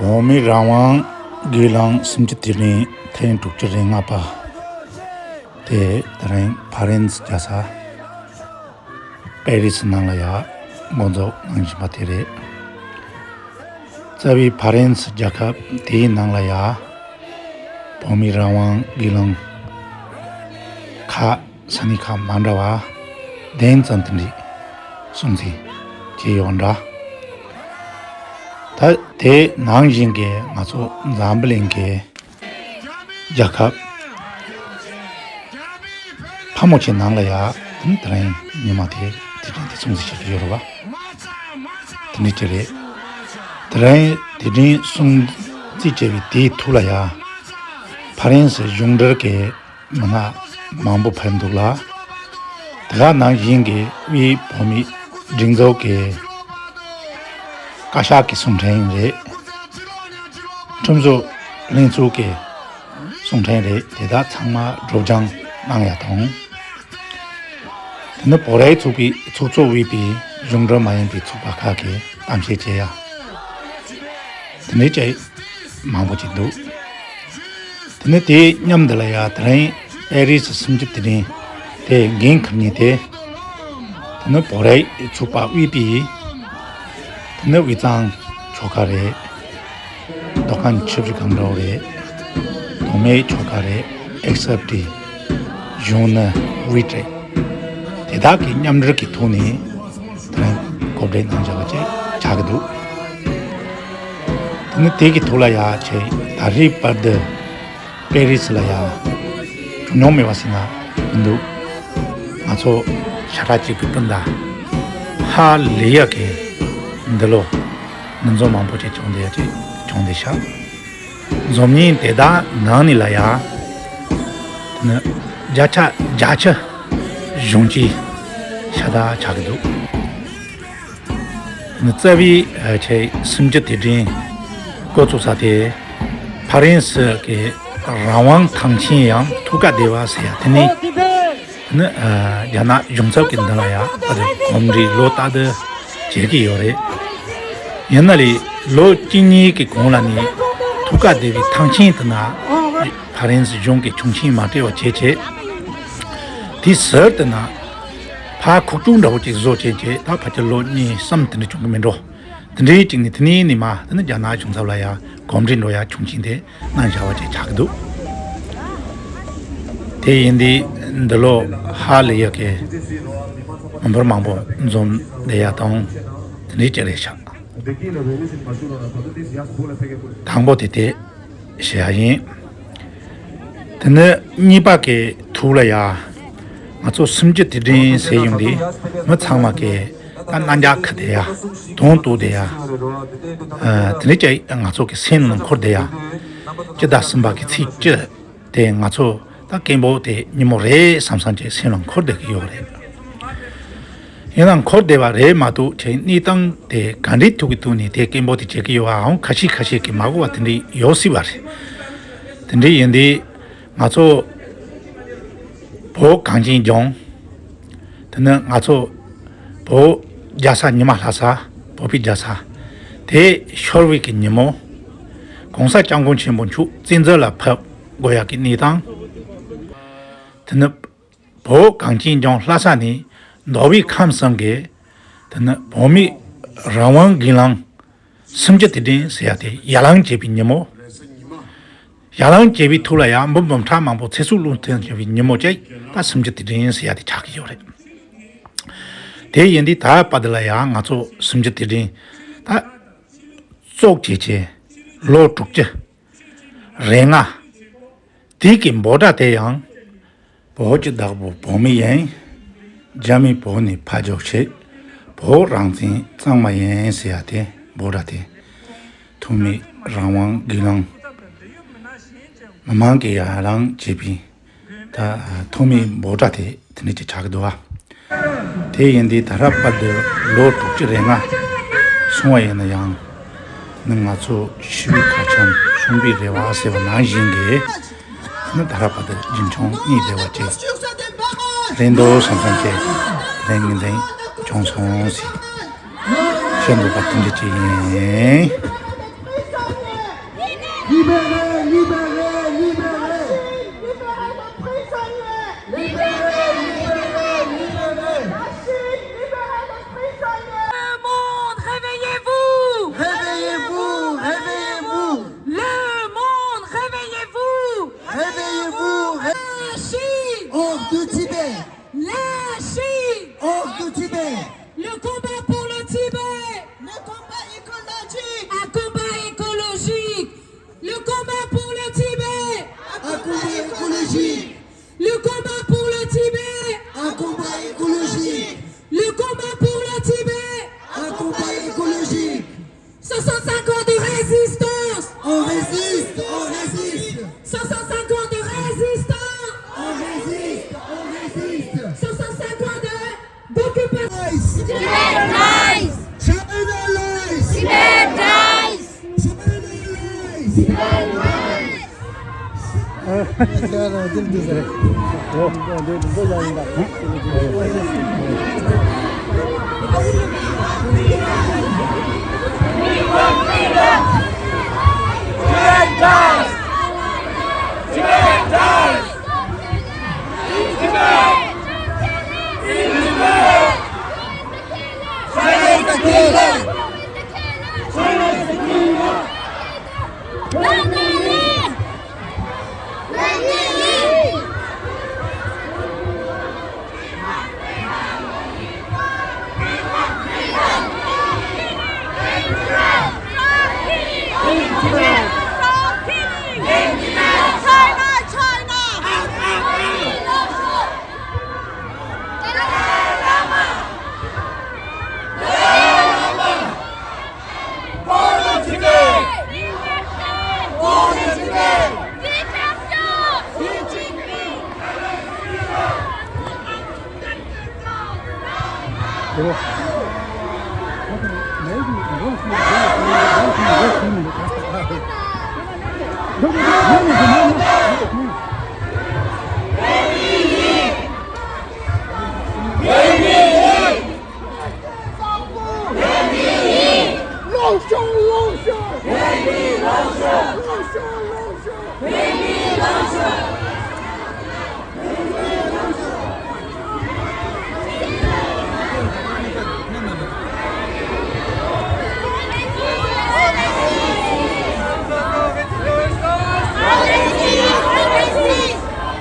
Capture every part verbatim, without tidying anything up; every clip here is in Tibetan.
བོད་མིའི་རང་དབང་སྒེར་ལངས་སུམ་ཅུ་དུས་དྲན་ཐེངས་དྲུག་ཅུ་རེ་ལྔ་པ་དེ་དེ་རིང་ཕ་རན་སི་རྒྱལ་ས་པེ་རི་སི་ནང་ལ་ཡ་འགོ་འཛུགས་གནང་བཞིན་པ་དེ་རེད། རྩ་བའི་ཕ་རན་སི་རྒྱལ་ཁབ་དེའི་ནང་ལ་ཡ་བོད་མིའི་རང་དབང་སྒེར་ལངས་ཁག་ས་གནས་ཁག་མ་འདྲ་བ་བདུན་ཙམ་དེ་འདྲའི་སྲུང་བརྩི་བྱས་ཡོད་འདྲ། ད་དེ་ནང་བཞིན་གྱི་ང་ཚོ་འཛམ་བུ་གླིང་གི་རྒྱལ་ཁབ་ཕལ་མོ་ཆེ་ནང་ལ་ཡ་དེ་རིང་ཉི་མ་དེ་དུས་དྲན་དེ་སྲུང་བརྩི་བྱེད་ཀྱི་ཡོད་རེད་བ། དེ་འདྲ་ཅིག་རེད། དེ་རིང་དུས་དྲན་སྲུང་བརྩི་བྱས་པའི་དེའི་ཐོག་ལ་ཡ་ཕ་རན་སི་གཞུང་འབྲེལ་གྱི་མི་སྣ་མང་པོ་ཕེབས་འདུག་ལ། དེ་ག་ནང་བཞིན་གྱི་དབུས་བོད་མིའི་སྒྲིག་འཛུགས་ཀྱི་བཀའ་ཤག་གི་གསུང་འཕྲིན་རེད། ཁྲིམས་བཟོ་ལྷན་ཚོགས་ཀྱི་གསུང་འཕྲིན་རེད། དེ་དག་ཚང་མ་སྒྲོག་སྦྱང་གནང་ཡ་དང་། དེ་ནི་བོད་རིགས་ཚོགས་པའི་ཚོགས་གཙོ་དབུས་པའི་གཞུང་འབྲེལ་མ་ཡིན་པའི་ཚོགས་པ་ཁག་གིས་གཏམ་བཤད་བྱེད་ཡ། དེ་འདྲའི་ཅིག་མང་པོ་ཅིག་འདུག་དེ་ནས་དེའི་མཉམ་དུ་ལ་ཡ་དེ་རིང་པེ་རི་སི་སུམ་ཅུ་དུས་དྲན་དེ་འགན་འཁུར་མཁན་དེ། དེ་ནི་བོད་རིགས་ཚོགས་པ་དབུས་པའི། དེ་ནི་དབུས་གཙང་ཆོལ་ཁ་རེད། མདོ་ཁམས་ཆུ་བཞི་སྒང་དྲུག་རེད། མདོ་སྨད་ཆོལ་ཁ་རེད། ཨེག་སི་ཨེཕ་ཊི། གཞུང་ནི་དབུས་རེད། དེ་དག་གི་མཉམ་འབྲེལ་གྱི་ཐོག་ནས། དེ་རིང་གོ་སྒྲིག་གནང་བྱ་བ་ཅིག་ཆགས་ཀྱི་འདུག་དེ་ནི་དེ་གི་ཐོག་ལ་ཡ་ཆེ་ད་རེས་བར་དུ་པེ་རི་སི་ལ་ཡ་གྲུ་མྱོང་མེད་པ་ཟེར་ན་མི་འདུག་ང་ཚོ་ཤ་ཁྲག་གཅིག་པའི་སྤུན་ཟླ་ཧ་ལས་ཡ་གི་འདི་ལོ་ནུ་ཚོ་མང་པོ་ཅིག་བྱུང་བསྡད་ཡ་ཅིག་བྱུང་བསྡད་ཤག་འཛམ་གླིང་དེ་དག་ནང་ནས་ལ་ཡ། དེ་ནི་བརྒྱ་ཆ་བརྒྱད་ཅུ་གཞོན་སྐྱེས་ཤ་སྟག་ཆགས་ཀྱི་འདུག་དེ་ནི་རྩ་བའི་ཨ་ཆེ་སུམ་ཅུ་དུས་དྲན་འགོ་བཙུགས་ས་དེ་ཕ་རན་སི་གི་རང་དབང་ཐང་ཆེན་ཡང་ཐུགས་ཀ་བདེ་བ་ཟེར་ཡ་དེ་ནི། ནི་ཨ་རྒྱ་ནག་གཞུང་ཚབ་ཀྱི་མདུན་ལ་ཡ་ད་དུང་གོམ་བགྲོད་ལོ་ལྟར་དུ་བྱེད་ཀྱི་ཡོད་རེད། ཡིན་ན་ལས་ལོ་གཅིག་གཉིས་ཀྱི་གོང་ལ་ནི་ཐུགས་ཀ་བདེ་བའི་ཐང་ཆེན་དུ་ན་ཕ་རན་སི་གཞུང་གི་ཁྱུང་ཆེན་མ་སྤྲད་པ་བྱས་བྱས། དེའི་ཟུར་དུ་ན་ཕ་ཁུག་ཀྱོག་འདྲ་བོ་ཅིག་བཟོ་བྱས་བྱས་ད་ཕལ་ཆེར་ལོ་གཉིས་གསུམ་དེ་འདྲ་བྱུང་གི་མིན་འགྲོ། དེ་འདྲའི་གཅིག་ནི་དེ་ནས་ནི་མ་དེ་ནི་རྒྱ་ནག་གཞུང་ཚབ་ལ་ཡ་གོམ་བགྲོད་འགྲོ་ཡ་ཁྱུང་ཆེན་དེ། གནང་བཞག་པ་ཅིག་ཆགས་ཀྱི་འདུག་དེ་ཡིན་དུས་འདི་ལོ་ཧ་ལས་ཡག་གི་མི་འབོར་མང་པོ་འཛོམས་བསྡད་ཡ་དང་དེ་འདྲའི་ཅིག་རེད་ཤག་དང་པོ་དེ་དེ་བཤད་ཡ་ཡིན། དེ་ནི་གཉིས་པ་གི་ཐོག་ལ་ཡ་ང་ཚོ་སུམ་ཅུ་དུས་དྲན་ཟེར་ཡོང་དུས་མི་ཚང་མ་གི་ད་རྣ་རྒྱག་ཁ་བསྡད་ཡ། དོན་རྟོགས་བསྡད་ཡ། ཨ་དེ་འདྲ་ཅིག་ང་ཚོ་གི་སེམས་ནང་འཁོར་བསྡད་ཡ། སྤྱི་ཟླ་གསུམ་པ་གི་ཚེས་བཅུ་དེ་ང་ཚོ་ད་སྐད་འབོད་དེ་ཉིན་མོ་རེད་བསམ་བསམ་ཅིག་སེམས་ལ་འཁོར་བསྡད་ཀྱི་ཡོད་རེད། ཡིན་ནའང་འཁོར་བསྡད་པ་རེད་མ་གཏོགས་ཁྱེད་གནས་སྟངས་དེ་ག་འདྲའི་ཐོག་གི་ཐོག་ནས་དེ་སྐད་འབོད་དེ་བྱེད་ཀྱི་ཡོད་ཨང་ཁ་ཤས་ཁ་ཤས་ཀྱིས་མ་གོ་བ་དེ་འདྲ་ཡོད་སྲིད་པ་རེད། དེ་འདྲ་ཡིན་དུས། ང་ཚོ་བོད་གངས་ཅན་ལྗོངས། དེ་ནི་ང་ཚོ་བོད་རྒྱལ་ས་ཉི་མ་ལྷ་ས་བོད་པའི་རྒྱལ་ས་དེ་ཤོར་བའི་གི་ཉིན་མོ། གོང་ས་སྐྱབས་མགོན་ཆེན་པོ་མཆོག་བཙན་འཛུལ་ལ་ཕེབས་དགོས་ཡག་གི་གནས་སྟངས། དེ་ནི་བོད་གངས་ཅན་ལྗོངས་ལྷ་ས་ནས་མདོ་དབུས་ཁམས་གསུམ་གྱི་དེ་ནི་བོད་མིའི་རང་དབང་སྒེར་ལངས། སུམ་ཅུ་དུས་དྲན་ཟེར་ཡ་དེ་ཡར་ལངས་བྱས་པའི་ཉིན་མོ། ཡར་ལངས་བྱས་པའི་ཐོག་ལ་ཡང་འབུམ་འབུམ་ཕྲག་མང་པོ་ཚེ་སྲོག་བློས་བཏང་བྱས་པའི་ཉིན་མོ་ཅིག་ད་སུམ་ཅུ་དུས་དྲན་ཟེར་ཡ་དེ་ཆགས་ཀྱི་ཡོད་རེད། དེ་ཡིན་དུས་ད་བར་དུ་ལ་ཡང་ང་ཚོ་སུམ་ཅུ་དུས་དྲན་ད་ཚོགས་བྱས་བྱས་ལོ་དྲུག་ཅུ་རེ་ལྔ། དེ་གི་འབོད་སྒྲ་དེ་ཡང་། བོད་ཀྱི་བདག་པོ་བོད་མི་ཡིན། རྒྱ་མི་བོད་ནས་ཕར་རྒྱུགས་ཤིག་བོད་རང་བཙན་གཙང་མ་ཡིན་ཟེར་ཡ་དེ་འབོད་སྒྲ་དེ། ཐོག་མའི་རང་དབང་སྒེར་ལངས། མི་མང་གིས་ཡར་ལངས་བྱས་པའི་ད་ཐོག་མའི་འབོད་སྒྲ་དེ་དེ་འདྲ་ཅིག་ཆགས་ཀྱི་འདུག་བ། དེ་ཡིན་དུས་ད་རབས་བར་དུ་ལོ་དྲུག་ཅུ་རེ་ལྔ་སོང་བ་ཡིན་ན་ཡང་། ནི་ང་ཚོ་ཤི་བའི་ཁ་ཆེམས་བྱུང་བའི་རེ་བ་ཟེར་བ་ནང་བཞིན་གྱི། ནི་ད་རབས་བར་དུ་རྒྱུན་འཁྱོངས་གནས་བསྡད་པ་ཅིག་རེད་འདུག་བསམ་བསམ་བྱས་དེ་རིང་ངོས་འཛིན་བྱུང་སོང་ཟེར་བཤད་འདོད་པ་དེ་འདྲ་ཅིག་ཡིན། Libérez, libérez, libérez. La Chine, libérez nos prisonniers. Libérez, libérez, libérez. La Chine, libérez nos prisonniers. Le monde, réveillez-vous. Réveillez-vous, réveillez-vous. Le monde, réveillez-vous. Réveillez-vous, ré- La Chine. Hors du Tibet. La Chine. Hors du Tibet. Le combat pour le Tibet. Le combat écologique. Un combat écologique. Le combat pour le Tibet. Un combat écologique. Le combat pour le Tibet. Un combat écologique. Le combat pour le Tibet. Un combat écologique. Soixante-cinq ans de résistance. On résiste, on résiste. Soixante-cinq ans de résistance. On résiste, on résiste. Soixante-cinq ans de, d'occupation. Tibet lies. China lies. Tibet lies. China lies. Tibet lies.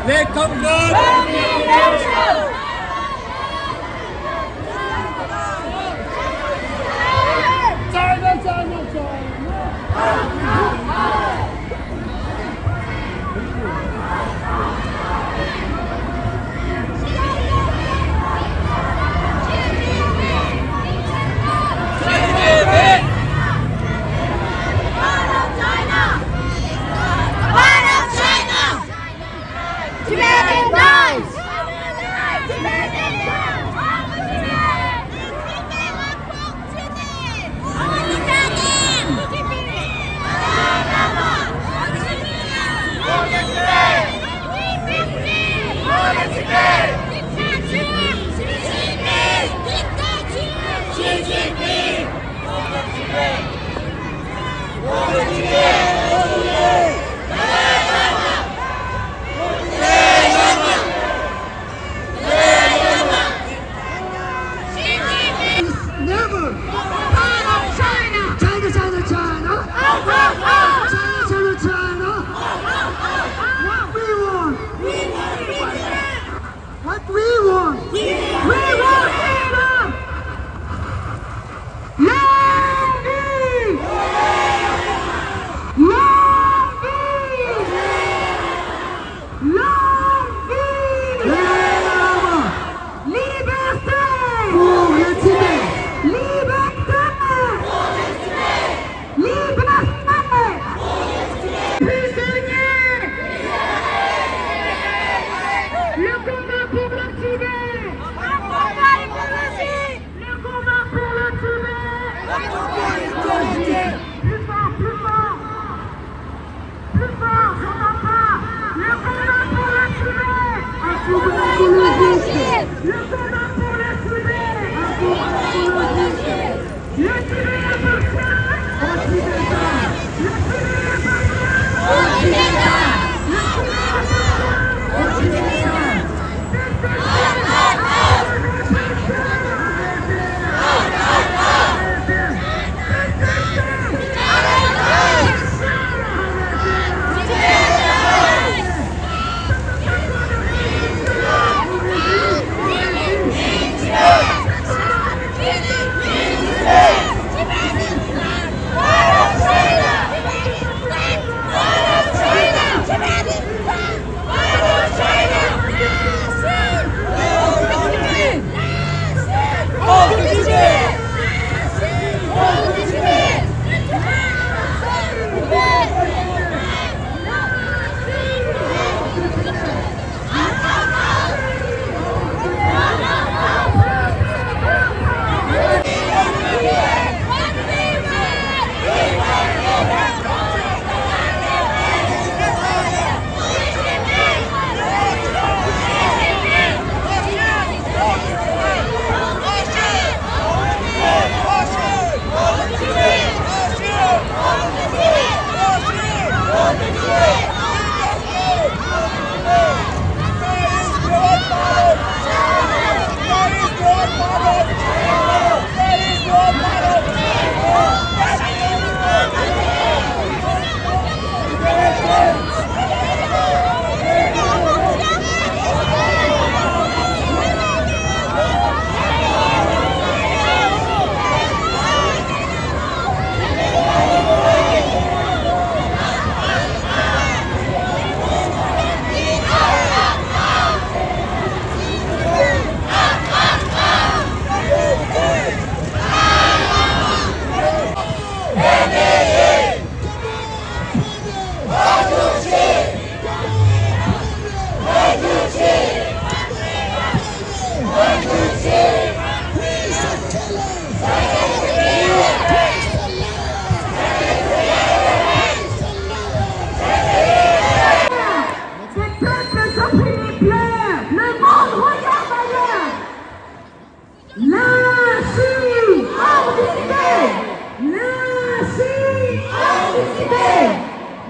Les Khmer! China, China, China! Tibetan dies!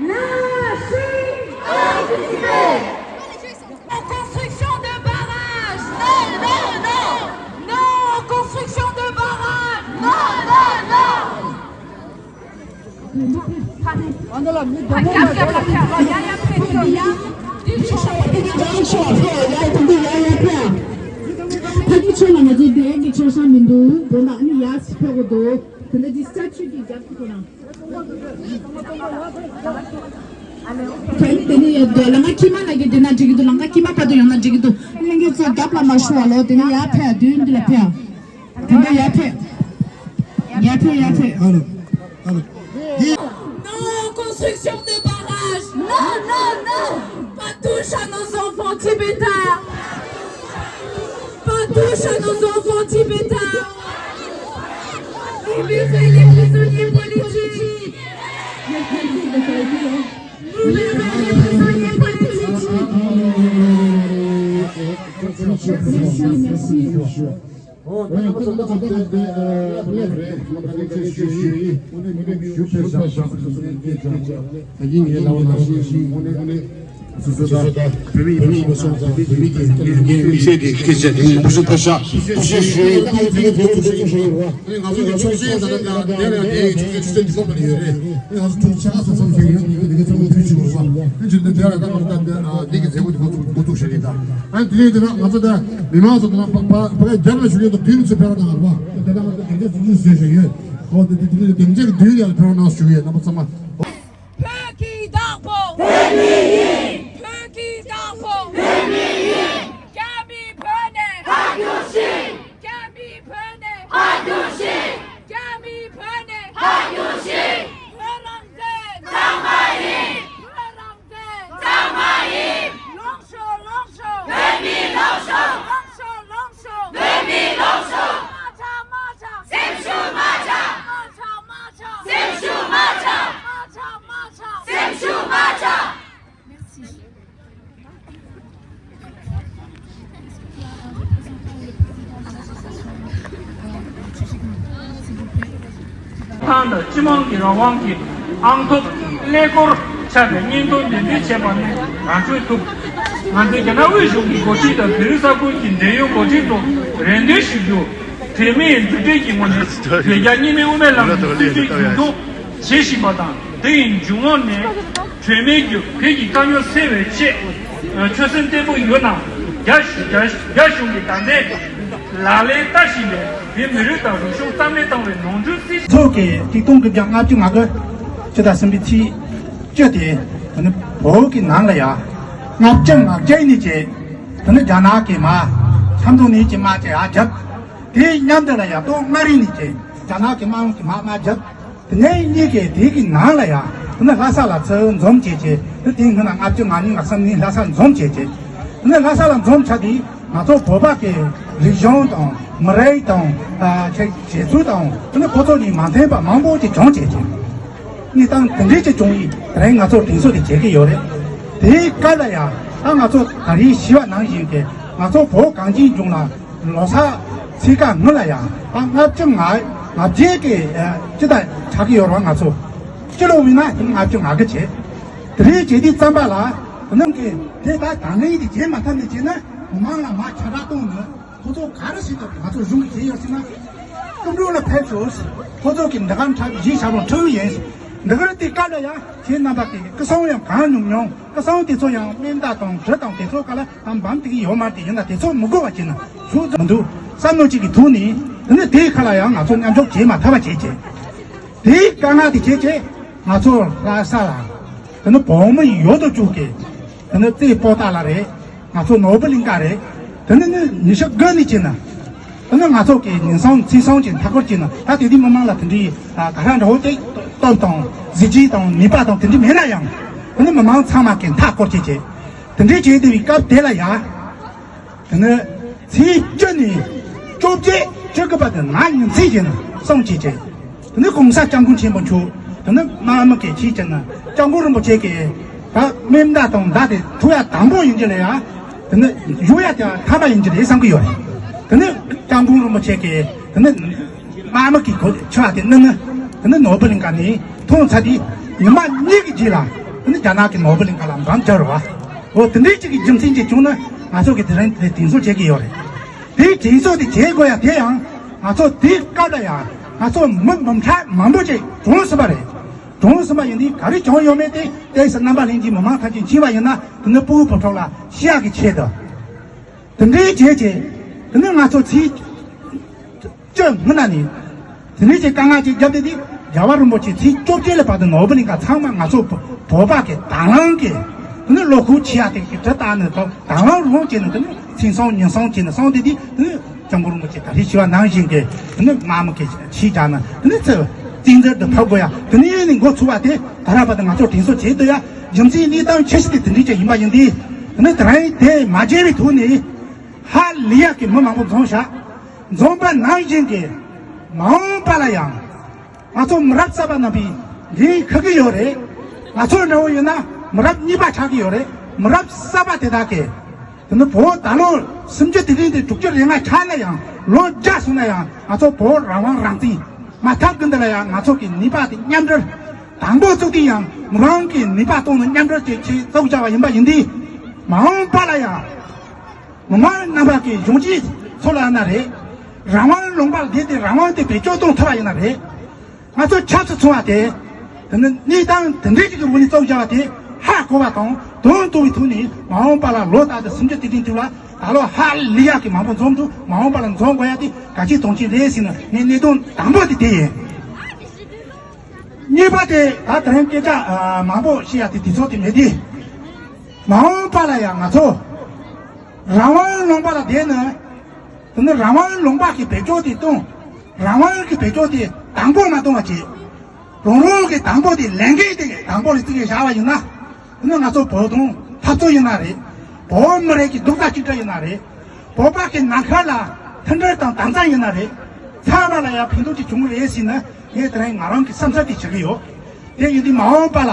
La Chine, la construction de barrages. Non, non, non. Non aux constructions de barrages. Non, non, non. ཕ་གི་ཆོས་ལ་ང་ཚོ་དེ་གི་ཆོས་ས་མི་འདུག་དོན་དག་ནི་ཡ་སི་ཕེ་གོ་དོ། དེ་འདྲ་ཅི་ས་ཆུ་གི་རྒྱབ་ཀྱི་ཁོ་རང་། དེ་ནི་ཡོད་དོ་ལམ་ཁ་ཁྱི་མ་ལ་གི་དེ་ན་འགྲིག་གི་འདུག་ལམ་ཁ་ཁྱི་མ་བར་དུ་ཡོང་ན་འགྲིག་གི་འདུག་ལྷན་རྒྱས་ཚོ་རྒྱབ་ལ་མ་ཤོར་བ་ལོ། དེ་ནི་ཡར་ཕེབས་དུས་འདི་ལ་ཕེབས། དེ་འདྲ་ཡར་ཕེབས། ཡར་ཕེབས་ཡར་ཕེབས། ཨ་རོ། ཨ་རོ། Non aux constructions de barrages. Non, non, non. Pas touche à nos enfants tibétains. Pas touche à nos enfants tibétains. Libérez les prisonniers politiques. Libérez les prisonniers politiques. Merci, merci. ཨ་དེ་ནས་དེ་ན་ང་ཚོ་ད་མི་མང་ཚོ་ད་ཕ་ཕ་རྒྱ་ནག་ཞུ་ཡོད་དང་དུས་ཚོད་སྤེལ་གནང་བ་དེ་ལ་ང་ཚོ་དེ་འདྲ་ཚོགས་ཆུང་བཟོས་བཞག་ཡོད། ཨོ་དེ་དེ་དེ་དེ་འདྲ་དུས་ཡང་སྤེལ་གནང་ཞུ་ཡོད། རྣམ་པ་ཚང་མ། བོད་ཀྱི་བདག་པོ། བོད་མི་ཡིན། བོད་ཀྱི་བདག་པོ། བོད་མི་ཡིན། རྒྱ་མིའི་བོད་ནས་ཕར་རྒྱུགས་ཤིག་རྒྱ་མིའི་བོད་ནས་ཕར་རྒྱུགས་ཤིག་རྒྱ་མིའི་བོད་ནས་ཕར་རྒྱུགས་ཤིག་བོད་རང་བཙན་གཙང་མ་ཡིན། བོད་རང་བཙན་གཙང་མ་ཡིན། ལོངས་ཤོག་ལོངས་ཤོག་བོད་མི་ལོངས་ཤོག་ལོངས་ཤོག་ལོངས་ཤོག་བོད་མི་ལོངས་ཤོག་མ་ཆག་མ་ཆག་སེམས་ཤུགས་མ་ཆག་མ་ཆག་མ་ཆག་སེམས་ཤུགས་མ་ཆག་མ་ཆག་མ་ཆག་སེམས་ཤུགས་མ་ཆག་ཏང་དང་སྤྱི་དམངས་ཀྱི་རང་དབང་གི་ཨང་ཐོབ་ཀླད་ཀོར་ཆགས་པའི་སྙིང་སྟོབས་འདོན་སྤེལ་བྱས་པ་ནི་རང་ཆོས་ཐུབ། ང་ཚོས་རྒྱ་ནག་དབུས་གཞུང་གི་འགོ་ཁྲིད་དང་བལ་ཡུལ་ས་ཁུལ་གྱི་འབྲེལ་ཡོད་འགོ་ཁྲིད་ཚོ་རེ་འདུན་ཞུ་རྒྱུ། གྲོས་མོལ་མཛུབ་སྟོན་གྱི་ངོས་ནས་བོད་རྒྱ་གཉིས་སྨན་དབུ་མའི་ལམ་གྱི་སྲིད་བྱུས་རྒྱུན་འཁྱོངས་བྱེད་བཞིན་པ་དང་། དེ་ཡི་འབྱུང་ལམ་ནས་གྲོས་མོལ་བརྒྱུད་བོད་ཀྱི་དཀའ་རྙོག་སེལ་བའི་ཆེད་ཆོད་སེམས་བརྟན་པོ་ཡོད་ན། རྒྱ་རྒྱ་རྒྱ་གཞུང་གིས་ད་ལྟའི་ལག་ལེན་བསྟར་བཞིན་པའི་བོད་མི་རིགས་དང་རིག་གཞུང་རྩ་མེད་བཏང་བའི་ནོར་འཁྲུལ་སེལ། ཚོགས་ཀྱི་ཆིག་སྟོང་དགུ་བརྒྱ་ལྔ་བཅུ་ང་དགུ་ཕྱི་ཟླ་གསུམ་པའི་ཚེས་བཅུ་དེ་ད་ནི་བོད་ཀྱི་ནང་ལ་ཡ་ལྔ་བཅུ་ང་བརྒྱད་ནས་བྱས། ད་ནི་རྒྱ་ནག་གི་མ་ཆབ་མདོ་ནས་ཀྱི་མ་ཅེ་ཡ་བརྒྱབ། དེའི་མཉམ་དུ་ལ་ཡ་ཏོག་མངའ་རིས་ནས་ཀྱི་རྒྱ་ནག་གི་དམག་དཔུང་གི་མ་མ་བརྒྱབ། དེ་ནས་གཉིས་ཀྱི་དེ་གི་ནང་ལ་ཡ་དེ་ནི་ལྷ་ས་ལ་ཚུར་འཛོམས་བྱས་བྱས། དེ་དེའི་སྔོན་ལ་ལྔ་བཅུ་ང་གཉིས་ང་གསུམ་ནས་ལྷ་ས་འཛོམས་བྱས་བྱས། དེ་ནི་ལྷ་ས་ལ་འཛོམས་ཚར་དུས་ང་ཚོ་བོད་པ་གི་རིག་གཞུང་དང་མི་རིགས་དང་ཨ་ཆེ་བྱེད་ཚུལ་དང་དེ་ནི་ཁོ་ཚོ་གཉིས་མ་མཐུན་པ་མང་པོ་ཅིག་བྱུང་བྱས་བྱས། གནས་སྟངས་དེ་འདྲས་ཅིག་བྱུང་ཡིན། དེ་རིང་ང་ཚོ་དྲན་གསོ་དེ་བྱེད་ཀྱི་ཡོད་རེད། དེའི་སྐབས་ལ་ཡ་ད་ང་ཚོ་ད་རེས་ཞུས་པ་ནང་བཞིན་གྱི་ང་ཚོ་བོད་གངས་ཅན་ལྗོངས་ལ་ལོ་གསར་ཚེས་ཀ་སྔོན་ལ་ཡང་ད་ལྔ་བཅུ་ང་ང་བརྒྱད་ཀྱི་ཨ་སྤྱི་ཟླ་ཆགས་ཀྱི་ཡོད་རེད་བ། ང་ཚོ་སྤྱི་ལོ་བས་ན་ལྔ་བཅུ་ང་དགུ་བྱས། དེ་རིང་བྱས་དུས་ཙམ་པ་ལ་ནང་གི་དེ་ད་ད་ངས་དེ་བྱེད་མ་ཐུབ་ནས་བྱས་ན་མང་ལ་མ་ཁྱབ་བསྒྲགས་གཏོང་ནས་ཁོ་ཚོ་ག་རེ་བྱེད་ཐུབ། ང་ཚོ་གཞུང་གི་བྱེད་ཡོད་ཟེར་ན་སྐུ་མགྲོན་ལ་ཕེབས་ཤོག་ཁོ་ཚོ་གི་འདི་ག་འཁྲབ་གཞིས་ཆགས་རོགས་ཁྲིད་ཡིན། འདི་གར་དེ་སྐབས་ལ་ཡང་ཁྱེད་རྣམ་པ་གི་སྐུ་སྲུང་ཡང་གང་ཉུང་ཉུང་། སྐུ་སྲུང་དེ་ཚོ་ཡང་སྨན་བདག་དང་གྲི་དང་དེ་ཚོ་ག་ལ་ཨམ་བམ་དེ་གི་ཡོད་མ་རེད། དེ་ཡིན་ན་དེ་ཚོ་མི་དགོས་པ་བྱས་ན་ཚུགས་མི་འདུག་བསམ་མནོ་གཅིག་གི་ཐོག་ནས་དེ་ནི་དེའི་ཁ་ལ་ཡང་ང་ཚོ་མཉམ་ཞུགས་བྱེད་མ་ཐུབ་པ་བྱས་བྱས། དེའི་དཀའ་ངལ་དེ་བྱས་བྱས་ང་ཚོ་ལྷ་ས་ལ་དེ་ནི་བོད་མི་ཡོད་དོ་ཅོག་གི་དེ་ནི་རྩེ་པོ་ཏཱ་ལ་རེད། ང་ཚོ་ནོར་བུ་གླིང་ཁ་རེད། དེ་ནི་ནི་ཉི་ཤུ་དགུ་ནས་བྱས་ན། ད་ནི་ང་ཚོ་གི་ཉིན་སང་ཚེས་སང་གི་མཐའ་འཁོར་གྱི་ནང་ད་དེ་དུས་མི་མང་ལ་དེ་འདྲའི་ཨ་ག་ར་འདྲ་བོ་དེ་སྟོབས་དང་གཟི་བརྗིད་དང་ནུས་པ་དང་དེ་འདྲ་མེད་ན་ཡང་། ད་ནི་མི་མང་ཚང་མ་གི་མཐའ་འཁོར་བྱེད་བྱེད། དེ་འདྲའི་བྱེད་བསྡད་པའི་སྐབས་དེ་ལ་ཡ། ད་ནི་ཚེས་བཅུ་ནས་བཅོ་བརྒྱད་བཅུ་དགུ་བར་དུ་ང་ཉིན་མཚན་བྱས་ནས་སང་བྱེད་བྱེད། དེ་ནི་གོང་ས་སྐྱབས་མགོན་ཆེན་པོ་མཆོག་དེ་ནི་དམག་མི་གིས་ཆེད་བྱས་ན་སྐྱབས་མགོན་རིན་པོ་ཆེ་གིས་ད་སྨན་བདག་དང་མདའ་དེ་ཐུག་ཡ་དང་པོ་ཡིན་གྱི་ལ་ཡ། དེ་ནི་གཞུག་ཡ་དེ་ཐ་མ་ཡིན་གྱི་རེད་བསམ་གྱི་ཡོད་རེད། དེ་ནི་སྐྱབས་མགོན་རིན་པོ་ཆེ་གིས་དེ་ནི་དམག་མི་གི་གོ་ཆུ་བ་དེ་ནི་ནི་དེ་ནི་ནོར་བུ་གླིང་ཁ་ནས་ཐོན་ཚར་དུས་ ཉི་མ་གཉིས་ཀྱི་རྗེས་ལ་ཨ་ནི་རྒྱ་ནག་གི་ནོར་བུ་གླིང་ག་ལ་འགྲམ་རྒྱབ་རེད་བ། འོ་དེ་འདྲའི་ཅིག་གི་རྒྱུ་མཚན་ཅིག་བྱུང་ན་ང་ཚོ་གི་དེ་རིང་དེ་དྲན་གསོ་བྱེད་ཀྱི་ཡོད་རེད། དེའི་དྲན་གསོ་དེ་བྱེད་དགོས་ཡ་དེ་ཡང་ང་ཚོ་དེའི་སྐབས་ལ་ཡང་ང་ཚོ་མི་འབུམ་ཕྲག་མང་པོ་ཅིག་གྲོངས་ཟིན་པ་རེད། གྲོངས་ཟིན་པ་ཡིན་དུས་ག་རེ་བྱུང་ཡོད་མེད་དེ་ཏོག་ཙམ་རྣམ་པ་ལྷན་རྒྱས་མི་མང་ཐམས་ཅད་མཁྱེན་པ་ཡིན་ན་དེ་ནི་སྤུ་གུ་བུ་ཕྲུག་ལ་ཤེས་ཡག་གི་ཆེད་དུ། དེ་འདྲའི་བྱས་བྱས་དེ་ནི་ང་ཚོ་ཚེས་བཅུ་སྔོན་ན་ནས་དེ་འདྲའི་བྱས་དཀའ་ངལ་ཅིག་བརྒྱབ་སྟེ་དེ་རྒྱལ་བ་རིན་པོ་ཆེ་ཚེས་བཅོ་བརྒྱད་ལ་བར་དུ་ནོར་བུ་གླིང་ག་ཚང་མ་ང་ཚོ་བོད་པ་གི་དང་བླངས་ཀྱི་དེ་ནི་བློ་ཁོག་ཆེ་ཡ་དེ་གི་གྲི་བཏགས་ནས་དང་བླངས་རང་བྱས་ནས་དེ་ནི་མཚན་སྲུང་ཉིན་སྲུང་བྱས་ནས་སྲུང་སྟེ་དེ་ནི། སྐྱབས་མགོན་རིན་པོ་ཆེ་ད་རེས་ཞུས་པ་ནང་བཞིན་གྱི་ནི་དམག་མི་གི་ཆིག་རྒྱག་ན་ནི་ཚེ་གཅིག་མཛད་དུ་ཕབ་དགོས་ཡ་དེ་ནི་ཡིན་ནི་འགོ་ཚུགས་པ་དེ་ད་ར་བར་དུ་ང་ཚོ་དྲན་གསོ་བྱེད་དུ་ཡ་རྒྱུ་མཚན་གནས་སྟངས་ཁྱད་གཞི་དེ་དེ་འདྲའི་ཅིག་ཡིན་པ་ཡིན་དུས་ནི་དེ་རིང་དེ་མ་བརྗེད་པའི་ཐོག་ནས་ཧ་ལས་ཡ་གི་མི་མང་པོ་འཛོམས་ཤག་འཛོམས་པ་ནང་བཞིན་གྱི་མ་འོངས་པ་ལ་ཡང་། ང་ཚོ་མི་རབས་གསར་པ་རྣམ་པས་འདི་ཁག་གི་ཡོད་རེད། ང་ཚོ་འདྲ་བོ་ཡོད་ན་མི་རབས་གཉིས་པ་ཆགས་ཀྱི་ཡོད་རེད། མི་རབས་གསར་པ་དེ་དག་གིས་དེ་ནི་བོད་ད་ལོ་སུམ་ཅུ་དུས་དྲན་དེ་དྲུག་ཅུ་རེ་ལྔ་ཆགས་ན་ཡང་ལོ་བརྒྱ་སོང་ན་ཡང་ང་ཚོ་བོད་རང་དབང་རང་བཙན་མ་ཐག་གི་འདི་ལ་ཡང་ང་ཚོ་གི་ནུས་པ་དེ་མཉམ་འབྲེལ་དང་པོ་བཙུགས་དུས་ཡང་མི་རང་གི་ནུས་པ་གཏོང་ནས་མཉམ་འབྲེལ་བྱེད་ཆེད་བཙུགས་བྱ་བ་ཡིན་པ་ཡིན་དུས་མ་འོངས་པ་ལ་ཡང་། མི་མང་རྣམ་པ་གི་གཞུང་གཅིག་ཚོ་ལ་ན་རེད། རང་དབང་ལུང་པར་བསྡད་དེ་རང་དབང་དེ་བེད་སྤྱོད་གཏོང་ཐུབ་པ་ཡིན་ན་རེད། ང་ཚོ་ཆབ་སྲིད་ཚོང་བ་དེ། དེ་ནི་གནས་སྟངས་དེ་འདྲའི་ཅིག་གི་འོག་ནས་བཙུགས་བྱ་བ་དེ་ཧ་གོ་བ་དང་དོན་གཏོང་བའི་ཐོག་ནས་མ་འོངས་པ་ལ་ལོ་ལྟར་དུ་སུམ་ཅུ་དུས་དྲན་དུས་ལ་ད་ལོ་ཧ་ལས་ཡག་གི་མང་པོ་འཛོམས་འདུག་མ་འོངས་པ་ལ་འཛོམས་དགོས་ཡ་དེ་གལ་ཆེ་དོན་ཆེ་རེད་ཟེར་ནས་ངས་གནད་དོན་དང་པོ་དེ་དེ་ཡིན། གཉིས་པ་དེ་ད་དེ་རིང་སྐད་ཆ་མང་པོ་བཤད་ཡ་དེ་དུས་ཚོད་དེ་མེད་དེ། མ་འོངས་པ་ལ་ཡང་ང་ཚོ། རང་དབང་ལུང་པ་ལ་བསྡད་ན། དེ་ནི་རང་དབང་ལུང་པ་གི་བེད་སྤྱོད་དེ་གཏོང་། རང་དབང་གི་བེད་སྤྱོད་དེ་དང་པོ་མ་གཏོང་བ་བྱེད། རང་དབང་གི་དང་པོ་དེ་ལས་འགན་དེ་དང་པོ་ལ་བརྩི་གི་བཞག་པ་ཡིན་ན། དེ་ནི་ང་ཚོ་བོད་དོན་འཐབ་རྩོད་ཡིན་ན་རེད། བོད་མི་རིགས་ཀྱི་རྡོག་རྩ་གཅིག་སྒྲིལ་ཡིན་ན་རེད། བོད་པ་གི་ནང་ཁུལ་ལ་མཐུན་སྒྲིལ་དང་དམ་གཙང་ཡིན་ན་རེད། ཚང་མ་ལ་ཡང་ཕན་ཐོགས་ཅིག་བྱུང་རེད་ཟེར་ན་ངས་དེ་རིང་ང་རང་གི་བསམ་འཆར་དེ་བྱེད་ཀྱི་ཡོད། དེ་ཡིན་དུས་མ་འོངས་པ་ལ་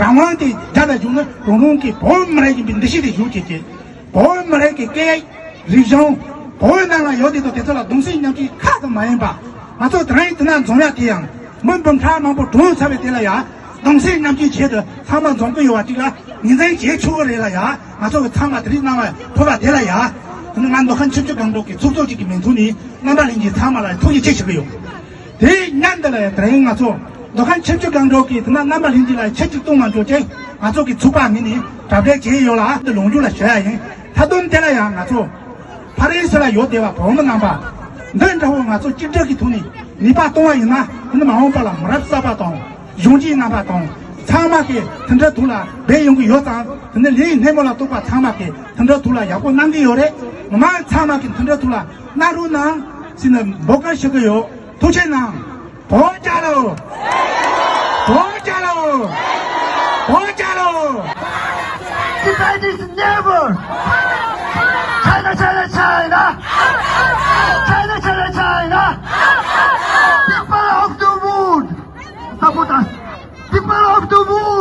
རང་དབང་དེ་རྒྱ་ལ་བཞུགས་ན་རང་རང་གི་བོད་མི་རིགས་ཡིན་པའི་འདུ་ཤེས་དེ་བཞུགས་བྱེད་ཀྱི། བོད་མི་རིགས་ཀྱི་སྐད་རིག་གཞུང་བོད་ནང་ལ་ཡོད་དེ་དང་དེ་ཚོ་ལ་གདུང་སེམས་མཉམ་སྐྱེད་ཁག་ཏུ་མ་ཡིན་པ། ང་ཚོ་དེ་རིང་དེ་ན་འཛོམས་ཡ་དེ་ཡང་མི་འབུམ་ཕྲག་མང་པོ་གྲོངས་ཚར་བའི་དེ་ལ་ཡང་གདུང་སེམས་མཉམ་སྐྱེད་བྱེད་དུ་ཚང་མ་འཛོམས་ཀྱི་ཡོད་པ་ཅིག་ལ་ངོས་འཛིན་བྱེད་ཆོག་གི་རེད་ལ་ཡ། ང་ཚོ་གི་ཚང་མ་དེ་རིང་གནང་བ་ཕུལ་བ་དེ་ལ་ཡ། ང་མདོ་ཁམས་ཆབ་སྲིད་སྒང་དྲུག་གི་ཚོགས་གཙོ་ཅིག་གི་མིང་ཐོག་ནས་རྣམ་པ་ལྷན་རྒྱས་ཚང་མ་ལ་ཐུགས་རྗེ་ཆེ་ཞུ་གི་ཡོད། དེའི་མཉམ་དུ་ལ་ཡ་དེ་རིང་ང་ཚོ་མདོ་ཁམས་ཆབ་སྲིད་སྒང་དྲུག་གི་དེ་ན་རྣམ་པ་ལྷན་རྒྱས་ལ་ཆེད་ཅིག་གཏོང་མ་འཇོག་ཅེས་ང་ཚོ་གི་ཚོགས་པ་ངོས་ནས་གྲ་སྒྲིག་བྱས་ཡོད་ལ་དེ་ལོངས་སྤྱོད་ལ་ཞུ་ཡ་ཡིན། མཐའ་དོན་དེ་ལ་ཡང་ང་ཚོ་ཕ་རན་སི་ལ་ཡོད་བསྡད་པ་བོད་མི་རྣམ་པ་འདི་འདྲ་བོ་ང་ཚོ་གཅིག་སྒྲིལ་གྱི་ཐོག་ནས་ནུས་པ་གཏོང་བ་ཡིན་ན་དེ་ནི་མ་འོངས་པ་ལ་མི་རབས་གསར་པ་དང་གཞོན་སྐྱེས་རྣམ་པ་དང་ཚང་མ་གི་མཐུན་སྒྲིལ་ཐོག་ལ་འབད་ཡོང་གི་ཡོད་ཙང་དེ་ནི་ལས་སྣེ་མོ་ལ་གཏོགས་པ་ཚང་མ་གི་མཐུན་སྒྲིལ་ཐོག་ལ་ཡག་པོ་གནང་གི་ཡོད་རེད། མི་མང་ཚང་མ་གི་མཐུན་སྒྲིལ་ཐོག་ལ་གནང་རོགས་གནང་ཟེར་ནས་འབོད་སྐུལ་ཞུ་གི་ཡོད། ཐུགས་རྗེ་གནང་། བོད་རྒྱལ་ལོ། བོད་རྒྱལ་ལོ། བོད་རྒྱལ་ལོ། Tibet is never! China, China, China! China, China, China! People of the world! Support us! People of the world!